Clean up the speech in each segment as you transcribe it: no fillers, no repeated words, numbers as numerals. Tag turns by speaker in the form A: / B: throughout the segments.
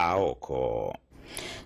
A: Aoko.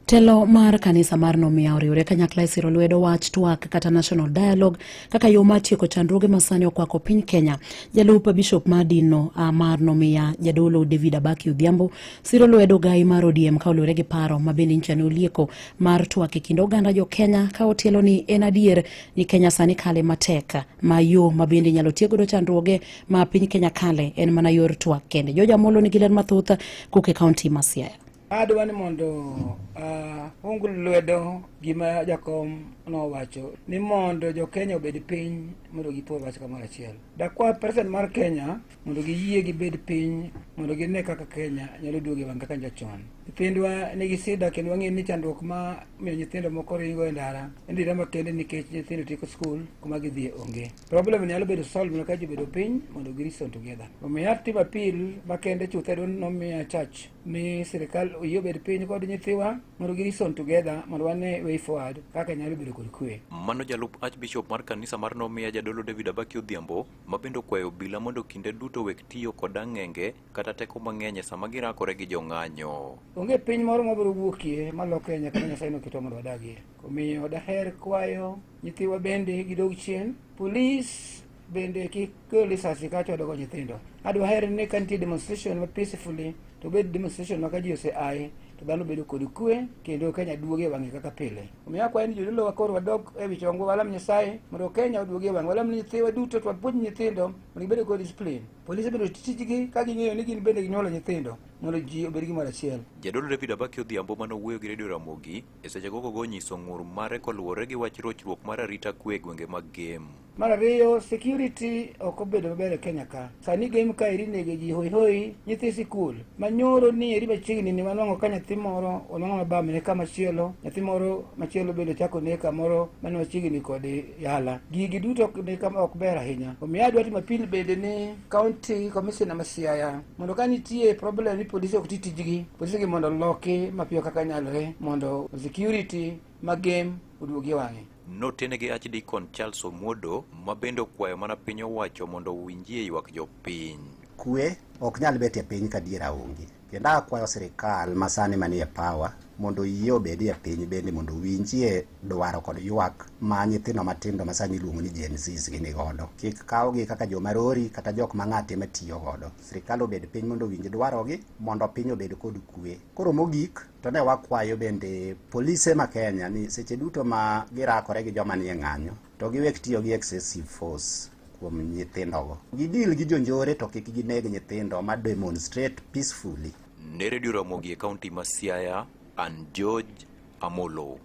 B: Telo mar kanisa mar Nomia oriwre kanyakla e siro lwedo wach twak kata National Dialogue kaka yo mar tieko chandruoge ma sani okwako piny Kenya. Jalup bishop mar dinno mar Nomia, Jadolo David Abaki Odhiambo, siro lwedo gai mar ODM ka oluwore gi paro ma bende nyicha ne olieko mar twak e kind oganda jo Kenya ka otielo ni en adier ni Kenya sani kale matek ma yo ma bende inyalo tiek godo chandruoge ma piny Kenya kale en mana yor twak kende. George Amolo nigi ler mathoth kowuok e kaunti ma Siaya.
C: Adwa ni mondo aung lwedo gima jakom nowacho ni mondo jo Kenya obed piny mondo gipor wach kamoro achiel. Dakwa president mar Kenya mondo giyie gibed piny mondo gine kaka Kenya nyalo duogo e wang' kaka chon. Nyithindwa nigi sida kendo wang'eyo ni chandruok ma miyo nyithindo moko ringo e ndara en dira makende nikech nyithindo tieko skul kuma gidhiye onge. Problem nyalo bedo solved mana ka ji obedo piny mondo gi reason together. Omiyo atimo appeal makende chutho e duond Nomia Church ni sirikal oyie obed piny kod nyithiwa mondo gi reason together mondo wane way forward kaka nyalo bedo kod kwe.
D: Mano jalup Archbishop mar kanisa mar Nomia Jadolo David Abaki Odhiambo ma bende okwayo obila mondo kinde duto wek tiyo kod ang'enge kata teko mang'eny e sama girakore gi jong'anyo.
C: Onge piny moro mabiro wuokie malo Kenya kama Nyasaye noketwa mondo wadagie. Omiyo daher kwayo nyithiwa bende gidog chien. Polis bende kik gol risasi ka chwado go nyithindo. Adwa her ni ka nitie demonstration ma peacefully to obed demonstration ma ka ji oseaye to dhano bedo kod kwe kendo Kenya duogo e wang'e kaka pile. Omiyo akwayo ni jodolo koro wadog e wi chongwa walam Nyasaye mondo Kenya oduog e wang'e. Walam ni nyithiwa duto to wapuonj nyithindo mondo gibed kod discipline. Polise bende oti tijgi ka ging'eyo ni gin bende ginyuolo nyithindo mondo ji obed gimoro achiel.
D: Jadolo David Abaki Odhiambo mane owuoyo gi Radio Ramogi e seche gogogo onyiso ng'ur mare koluwore gi wach rochruok mar arita kwe e gwenge mag Gem.
C: Mar ariyo, security ok obedo maber e Kenya ka. Sani Gem ka eri nego ji hoi hoi, nyithi sikul. Manyoro ni eri machiegni ni wanwang'o ka nyathi moro onwang'o mabamne kama chielo, nyathi moro machielo bende ochako ne kamoro mane machiegni kod Yala. Gigi duto ni kama ok ber ahinya. Omiyo adwa timo appeal bende ni county commissioner ma Siaya mondo ka nitie problem ni polise ok ti tijgi, polise gi mondo oloki mapiyo kaka nyalore mondo security ma Gem oduogi e wang'e.
D: Notene gi Archdeacon Charles Omuodo ma bende okwayo mana piny owacho mondo owinjie ywak jopiny.
E: Kwe ok nyal bet e piny ka diera onge. Kendo akwayo sirikal masani manie power mondo oyie obedie e piny bende mondo owinjie dwaro kod ywak ma nyithindo matindo masani iluongo ni Gen Zs gini godo. Kik kawgi kaka joma rori kata jok ma ng'ate ema tiyo godo. Sirikal obed piny mondo owinj dwarogi mondo piny obed kod kwe. Koro mogik to ne wakwayo bende polise ma Kenya ni seche duto ma girakore gi joma nie ng'anyo to giwek tiyo gi excessive force kuom nyithindogo. Gidil gi jonjore to kik gineg nyithindo ma demonstrate peacefully.
D: Ne Radio Ramogi e kaunti ma Siaya, an George Amolo.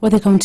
B: Wadhi kaunti.